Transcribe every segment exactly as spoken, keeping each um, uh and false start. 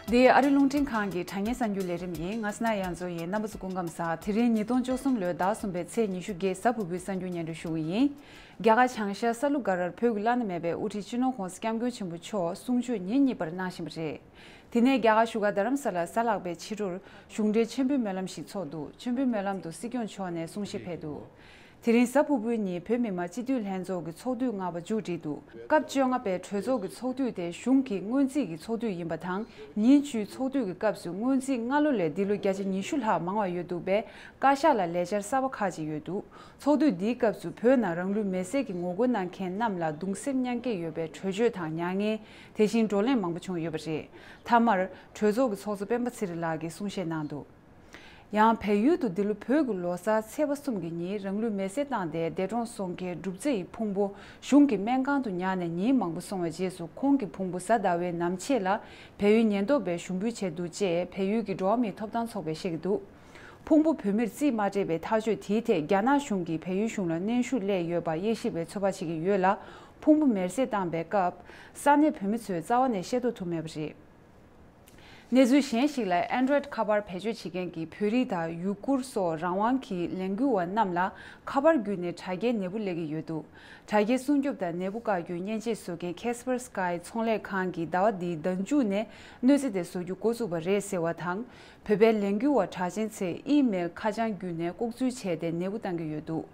འདི་ཨ་རི་རླུང་འཕྲིན་ཁང་གི་དྲ་བརྙན་གསར་འགྱུར་ལས་རིམ་ཡིན། ང་སྣ་ཡང་བཟོ་ཡིན། རྣམ་པ་ཚོ་སྐུ་ཁམས་བཟང་། དེ་རིང་ཉིས་སྟོང་བཅུ་གསུམ་ལོའི་ཟླ་གསུམ་པའི་ཚེས་ཉི་ཤུ་བརྒྱད་གཟའ་ཕུར་བུའི་གསར་འགྱུར་སྙན་སྒྲོན་ཞུ་གི་ཡིན། རྒྱ་གར་བྱང་ཤར་ས་ལུ་སྒར་བོད་ཀྱི་བླ་ན་མེད་པའི་དབུ་ཁྲིད་སྤྱི་ནོར་༸གོང་ས་༸སྐྱབས་མགོན་ཆེན་པོ་མཆོག་གསུང་ཆོས་ཉིན་གཉིས་པར་གནང་བཞིན་པ་རེད། དེ་ནས་རྒྱ་གར་བཞུགས་སྒར་རྡ་རམ་ས་ལར་གཟའ་ལྷག་པའི་ཕྱི་དྲོར་གཞུང་འབྲེལ་མཆོད་འབུལ་སྨོན་ལམ་ཞིག་ཚོགས་འདུག་མཆོད་འབུལ་སྨོན་ལམ་དུ་སྲིད་སྐྱོང་མཆོག་ནས་གསུང་བཤད་ཕེབས་འདུག་དེ་རིང་གཟའ་ཕུར་བུའི་ཉིན་བོད་མི་མང་སྤྱི་འཐུས་ལྷན་ཚོགས་ཀྱི་ཚོགས་དུས་ལྔ་པ་མཇུག་བསྒྲིལ་འདུག་སྐབས་བཅོ་ལྔ་པའི་གྲོས་ཚོགས་ཀྱི་ཚོགས་དུས་དེ་གཞུང་གི་སྔོན་རྩིས་ཀྱི་ཚོགས་དུས་ཡིན་པ་དང་། ཉིན་བཅུའི་ཚོགས་དུས་ཀྱི་སྐབས་སུ་སྔོན་རྩིས་སྔ་ལོ་ལས་འདི་ལོ་བརྒྱ་ཆ་ཉི་ཤུ་ལྷག་མང་བ་ཡོད་འདུག་པས། བཀའ་ཤག་ལ་ལས་འཆར་གསར་པ་ཁག་ཅིག་ཡོད་འདུག་ཚོགས་དུས་འདིའི་སྐབས་སུ་བོད་ནང་རང་ལུས་མེར་སྲེག་གི་ངོ་རྒོལ་གནང་མཁན་རྣམས་ལ་གདུང་སེམས་མཉམ་སྐྱེད་ཡོད་པའི་གྲོས་ཆོད་དང་མྱ་ངན། དེ་བཞིན་བགྲོ་གླེང་མང་པོ་བྱུང་ཡོད་པ་རེད། མཐའ་མར་གྲོས་ཚོགས་ཀྱི་ཚོགས་གཙོ་སྤེན་པ་ཚེ་རིང་ལགས་ཀྱིས་གསུང་བཤད་གནང་འདུག་ཡང་བལ་ཡུལ་དུ་འདི་ལོ་བོད་ཀྱི་ལོ་གསར་ཚེས་པ་གསུམ་གྱི་ཉིན་རང་ལུས་མེར་སྲེག་བཏང་སྟེ་འདས་གྲོངས་སོང་མཁན་སྒྲུབ་རྩེ་ཡི་ཕུང་པོ་གཞུང་གི་སྨན་ཁང་དུ་ཉར་ནས་ཉིན་མང་པོ་སོང་བའི་རྗེས་སུ་ཁོང་གི་ཕུང་པོ་གཟའ་ཟླ་བའི་ནམ་ཕྱེད་ལ་བལ་ཡུལ་ཉེན་རྟོག་པས་ཞུགས་འབུལ་བྱས་འདུག་ཅེས་བལ་ཡུལ་གྱི་འགྲོ་བ་མིའི་ཐོབ་ཐང་ཚོགས་པས་བཤད་ཀྱི་འདུག་ཕུང་པོ་བོད་མིར་རྩིས་མ་སྤྲད་པའི་ཐག་གཅོད་དེའི་ཐད་རྒྱ་ནག་གཞུང་གིས་བལ་ཡུལ་གཞུང་ལ་གནོན་ཤུགས་སླེབས་ཡོད་པ་དབྱེ་ཞིབ་པས་ཚོད་དཔག་བྱེད་ཀྱི་ཡོད་ལ། ཕུང་པོ་མེར་སྲེག་བཏང་པའི་སྐབས་ས་གནས་བོད་མི་ཚོས་རྩ་བ་ནས་ཤེས་རྟོགས་ཐུབ་མེད་པ་རེད། གནས་ཚུལ་གཞན་ཞིག་ལ། Android་ཁ་པར་བེད་སྤྱོད་བྱེད་མཁན་གྱི་བོད་རིགས་དང་ཡུ་གུར་སོགས་རང་དབང་གི་ལས་འགུལ་བ་རྣམས་ལ་ཁ་པར་བརྒྱུད་ནས་དྲ་རྒྱའི་ནད་འབུ་སླེབས་ཀྱི་ཡོད་འདུག་དྲ་རྒྱའི་སྲུང་སྐྱོབ་དང་ནད་འབུ་བཀག་རྒྱུའི་མཉེན་ཆས་བཟོ་མཁན་Kaspersky་ཚོང་ལས་ཁང་གིས་ཟླ་བ་འདིའི་ཟླ་མཇུག་ནས་གནོད་འཚེ་དེ་བཟོ་རྒྱུ་འགོ་བཙུགས་པ་རེད་ཟེར་བ་དང་། བོད་པའི་ལས་འགུལ་བ་གྲགས་ཅན་ཚོས་ཨི་མེལ་ཁ་བྱང་བརྒྱུད་ནས་ལྐོག་འཛུལ་བྱས་ཏེ་ནད་འབུ་བཏང་གི་ཡོད་འདུག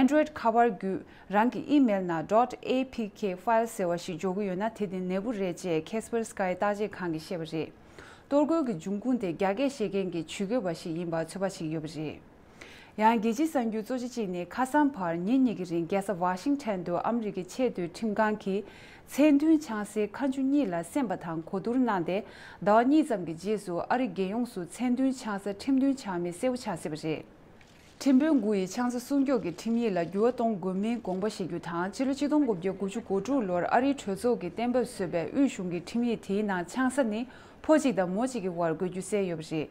Android་ཁ་པར་བརྒྱུད་རང་གི་ཨི་མེལ་ནང་dot apk file་ཟེར་བ་ཞིག་འཇོག་གི་ཡོད་ན། དེ་དེ་ནད་འབུ་རེད་ཅེས་Kaspersky་བརྟག་དཔྱད་ཁང་གིས་བཤད་པ་རེད། གཏོར་རྒོལ་གྱི་འབྱུང་ཁུངས་དེ་རྒྱ་སྐད་བཤད་མཁན་གྱི་ཇུས་འགོད་པ་ཞིག་ཡིན་པ་ཚོད་དཔག་བྱེད་ཀྱི་ཡོད་པ་རེད། ཡང་རྒྱལ་སྤྱིའི་གསར་འགྱུར་གཙོ་ཆེ་གཅིག་ནི། ཁ་སང་བར་ཉིན་གཉིས་ཀྱི་རིང་རྒྱལ་ས་ཝ་ཤིང་ཊོན་དུ་ཨ་མི་རི་ཀའི་ཆེས་མཐོའི་ཁྲིམས་ཁང་གིས་མཚན་མཐུན་ཆང་སའི་ཁ་མཆུ་གཉིས་ལ་གསན་པ་དང་གོ་བསྡུར་གནང་སྟེ། ཟླ་བ་གཉིས་ཙམ་གྱི་རྗེས་སུ་ཨ་རིའི་རྒྱལ་ཡོངས་སུ་མཚན་མཐུན་ཆང་ས་ཁྲིམས་མཐུན་ཆགས་མིན་གསལ་པོ་ཆགས་སྲིད་པ་རེད། ཁྲིམས་དཔོན་དགུ་ཡིས་ཆང་ས་སྲུང་སྐྱོབ་ཀྱི་ཁྲིམས་ཡིག་ལ་འགྱུར་བ་གཏོང་དགོས་མིན་དགོངས་པ་བཞེས་རྒྱུ་དང་། ཕྱི་ལོ་ཆིག་སྟོང་དགུ་བརྒྱ་དགུ་བཅུ་གོ་དྲུག་ལོར་ཨ་རིའི་གྲོས་ཚོགས་ཀྱིས་གཏན་འབེབས་བཟོས་པའི་དབུས་གཞུང་གི་ཁྲིམས་ཡིག་དེའི་ནང་ཆང་ས་ནི་ཕོ་གཅིག་དང་མོ་གཅིག་གི་དབར་དགོས་རྒྱུ་གསལ་ཡོད་པ་རེད།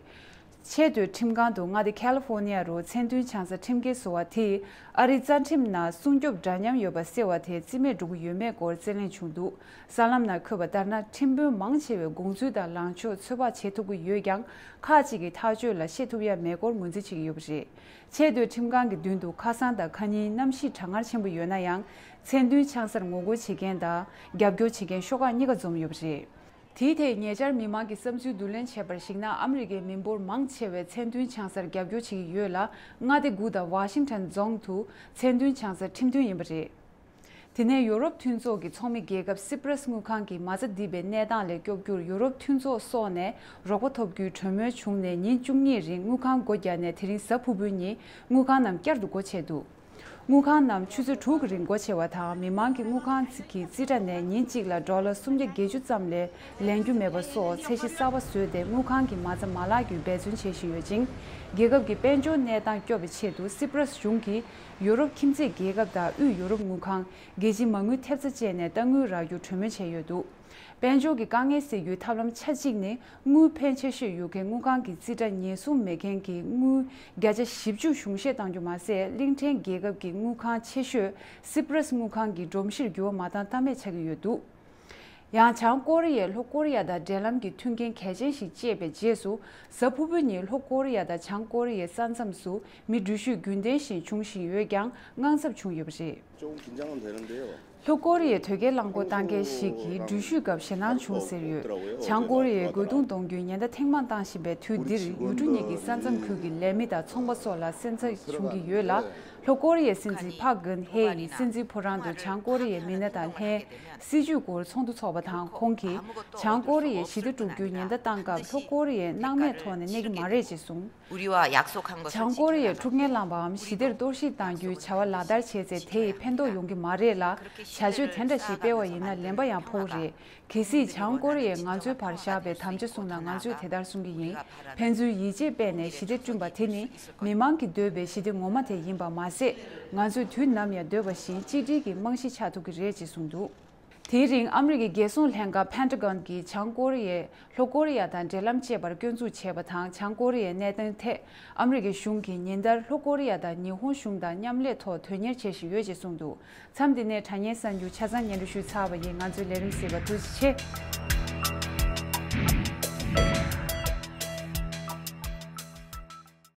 ཆེས་མཐོའི་ཁྲིམས་ཁང་དུ་མངའ་སྡེ་ཁ་ལི་ཧྥོ་ནི་ཡ་རུ་མཚན་མཐུན་ཆང་ས་ཁྲིམས་འགལ་བཟོ་བ་དེས་ཨ་རིའི་རྩ་ཁྲིམས་ནང་སྲུང་སྐྱོབ་འདྲ་མཉམ་ཡོད་པ་སེལ་བ་དེ་རྩིས་མེད་འགྲོ་གི་ཡོད་མེད་སྐོར་རྩོད་གླེང་བྱུང་འདུག་གསར་ལམ་ནང་འཁོད་པ་ལྟར་ན། ཁྲིམས་དཔོན་མང་ཆེ་བས་དགོངས་ཚུལ་དང་ལངས་ཕྱོགས་ཚོད་དཔག་བྱེད་ཐུབ་ཀྱི་ཡོད་ཀྱང་། ཁག་ཅིག་གིས་ཐག་གཅོད་ལ་བཤད་ཐུབ་ཡ་མེད་སྐོར་ངོས་འཛིན་བྱེད་ཀྱི་ཡོད་པ་རེད། ཆེས་མཐོའི་ཁྲིམས་ཁང་གི་མདུན་དུ་ཁ་སང་དང་ཁ་ཉིན་གནམ་གཤིས་གྲང་ངར་ཆེན་པོ་ཡོད་ན་ཡང་། མཚན་མཐུན་ཆང་སར་ངོ་རྒོལ་བྱེད་མཁན་དང་རྒྱབ་སྐྱོར་བྱེད་མཁན་ཤོག་ཁག་གཉིས་ཀ་འཛོམས་ཡོད་པ་རེད། དེའི་ཐད་ཉེ་ཆར་མི་མང་གི་བསམ་ཚུལ་བསྡུ་ལེན་བྱས་པར་གཞིགས་ན། ཨ་མི་རི་ཀའི་མི་འབོར་མང་ཆེ་བས་མཚན་མཐུན་ཆང་སར་རྒྱབ་སྐྱོར་བྱེད་ཀྱི་ཡོད་ལ། མངའ་སྡེ་དགུ་དང་ཝ་ཤིང་ཊོན་རྫོང་དུ་མཚན་མཐུན་ཆང་སར་ཁྲིམས་མཐུན་ཡིན་པ་རེད། དེ་ནས་ཡོ་རོབ་མཐུན་ཚོགས་ཀྱི་ཚོགས་མི་རྒྱལ་ཁབ་སི་པྲ་སི་དངུལ་ཁང་གིས་མ་རྩ་རྡིབ་པའི་གནས་སྟངས་ལས་སྐྱོབ་རྒྱུར་ཡོ་རོབ་མཐུན་ཚོགས་སོགས་ནས་རོགས་པ་ཐོབ་རྒྱུའི་གྲོས་མོལ་བྱུང་ནས་ཉིན་བཅུ་གཉིས་རིང་དངུལ་ཁང་སྒོ་བརྒྱབ་ནས། དེ་རིང་གཟའ་ཕུར་བུའི་ཉིན་དངུལ་ཁང་རྣམས་བསྐྱར་དུ་སྒོ་ཕྱེ་འདུག་དངུལ་ཁང་རྣམས་ཆུ་ཚོད་དྲུག་གི་རིང་སྒོ་ཕྱེ་བ་དང་། མི་མང་གིས་དངུལ་ཁང་གི་རྩིས་ཁྲ་ནས་ཉིན་གཅིག་ལ་ཌོ་ལར་སུམ་བརྒྱ་བརྒྱད་ཅུ་ཙམ་ལས་ལེན་རྒྱུ་མེད་པ་སོགས་ཚད་གཞི་གསར་པ་བཟོས་ཏེ། དངུལ་ཁང་གི་མ་རྩ་མ་བརླག་རྒྱུའི་འབད་བརྩོན་བྱེད་བཞིན་ཡོད་ཅིང་། རྒྱལ་ཁབ་ཀྱི་དཔལ་འབྱོར་གནས་སྟངས་སྐྱོབ་པའི་ཆེད་དུ། སི་པྲ་སི་གཞུང་གིས་ཡོ་རོབ་ཁྱིམ་མཚེས་རྒྱལ་ཁབ་དང་དབུས་ཡོ་རོབ་དངུལ་ཁང་། རྒྱལ་སྤྱིའི་མ་དངུལ་ཐེབས་རྩ་བཅས་ནས་གཏའ་དངུལ་རག་རྒྱུར་གྲོས་མོལ་བྱས་ཡོད་འདུག་དཔལ་འབྱོར་གྱི་དཀའ་ངལ་སེལ་རྒྱུའི་ཐབས་ལམ་ཆ་གཅིག་ནི། དངུལ་ཕོན་ཆེ་ཤོས་ཡོད་མཁན་དངུལ་ཁང་གི་རྩིས་ཁྲ་ཉེན་སྲུང་མེད་མཁན་གྱི་དངུལ་བརྒྱ་ཆ་བཞི་བཅུ་གཞུང་བཞེས་གཏང་རྒྱུ་མ་ཟད། གླིང་ཕྲན་རྒྱལ་ཁབ་ཀྱི་དངུལ་ཁང་ཆེ་ཤོས་སི་པྲ་སི་དངུལ་ཁང་གི་སྒྲོམ་གཞིར་འགྱུར་བ་མ་བཏང་ཐབས་མེད་ཆགས་ཀྱི་ཡོད་འདུག་ཡང་། བྱང་ཀོ་རི་ཡས་ལྷོ་ཀོ་རི་ཡ་དང་འབྲེལ་ལམ་གྱི་མཐུན་རྐྱེན་གལ་ཆེན་ཞིག་བཅད་པའི་རྗེས་སུ། གཟའ་ཕུར་བུ་ཉིན་ལྷོ་ཀོ་རི་ཡ་དང་བྱང་ཀོ་རི་ཡའི་ས་མཚམས་སུ་མི་འགྲུལ་བཞུད་རྒྱུན་ལྡན་བཞིན་འབྱུང་བཞིན་ཡོད་ཀྱང་། དངངས་འཚབ་བྱུང་ཡོད་པ་རེད། ལྷོ་ཀོ་རི་ཡའི་དོས་སྐྱེལ་རླངས་འཁོར་བཏང་མཁན་ཞིག་གིས་འགྲུལ་བཞུད་སྐབས་ཞེད་སྣང་བྱུང་ཟེར་ཡོད། བྱང་ཀོ་རི་ཡས་རྒོལ་རྡུང་གཏོང་རྒྱུའི་ཉེན་བརྡ་ཐེངས་མང་བཏང་བཞིན་པའི་དུས་འདིར། ཡུལ་གྲུ་གཉིས་ཀྱི་ས་མཚམས་ཁུལ་གྱི་ལས་མི་དང་ཚོང་པ་སོགས་ལ་སེམས་འཚབ་བྱུང་གི་ཡོད་ལ། ལྷོ་ཀོ་རི་ཡའི་སྲིད་འཛིན་ཕག་གུན་ཧེ་ཡིས་སྲིད་འཛིན་ཕོ་བྲང་དུ་བྱང་ཀོ་རི་ཡའི་མི་སྣ་དང་ལྷན་སྲིད་ཇུས་སྐོར་ཚོགས་འདུ་འཚོགས་པ་དང་། ཁོང་གིས་བྱང་ཀོ་རི་ཡས་ཞི་བདེ་དཀྲུག་རྒྱུའི་ཉེན་བརྡ་བཏང་སྐབས། ལྷོ་ཀོ་རི་ཡས་སྣང་མེད་ཐོག་ནས་གནས་ཀྱི་མ་རེད་ཅེས་གསུངས། བྱང་ཀོ་རི་ཡས་འཁྲུག་ངན་བསླངས་པའམ་ཞི་བདེར་གཏོར་བཤིག་གཏང་རྒྱུའི་བྱ་བ་ལག་བསྟར་བྱས་ཚེ། དེ་ཡིས་ཕན་ཐོགས་ཡོང་གི་མ་རེད་ལ། བྱ་སྤྱོད་དེ་འདྲ་ཞིག་སྤེལ་བ་ཡིན་ན་ལན་པ་ཡང་ཕོག་གི་རེད། གལ་སྲིད་བྱང་ཀོ་རི་ཡས་ང་ཚོའི་བར་བཞག་པའི་དམ་བཅའ་བསྲུངས་ན། ང་ཚོས་དེ་ལྟར་གསུང་གི་ཡིན། ཕན་ཚུན་ཡིད་ཆེས་སྤེལ་ནས་ཞི་བདེ་བསྐྲུན་པ་དེ་ནི་མི་མང་གིས་འདོད་པའི་ཞི་བདེ་ངོ་མ་དེ་ཡིན་པ་མ་ཟད། ང་ཚོས་དུས་ནམ་ཡང་འདོད་པ་བཞིན་གཅིག་སྒྲིལ་གྱི་རྨང་གཞི་ཆགས་ཐུབ་ཀྱི་རེད་ཅེས་གསུངས་འདུག་དེའི་རིང་ཨ་མི་རི་ཀའི་རྒྱལ་སྲུང་ལྷན་ཁང་Pentagon་གིས་བྱང་ཀོ་རི་ཡས་ལྷོ་ཀོ་རི་ཡ་དང་འབྲེལ་ལམ་བཅད་པར་སྐྱོན་འཛུགས་བྱས་པ་དང་། བྱང་ཀོ་རི་ཡའི་གནད་དོན་ཐད་ཨ་མི་རི་ཀའི་གཞུང་གིས་ཉིན་ལྟར་ལྷོ་ཀོ་རི་ཡ་དང་ཉི་ཧོང་གཞུང་དང་མཉམ་ལས་ཐོག་དོན་གཉེར་བྱེད་བཞིན་ཡོད་ཅེས་གསུངས་འདུག་མཚམས་འདི་ནས་དྲ་བརྙན་གསར་འགྱུར་ཆ་ཚང་སྙན་སྒྲོན་ཞུས་ཚར་བ་ཡིན། ང་ཚོའི་ལས་རིམ་གཟིགས་པར་ཐུགས་རྗེ་ཆེ།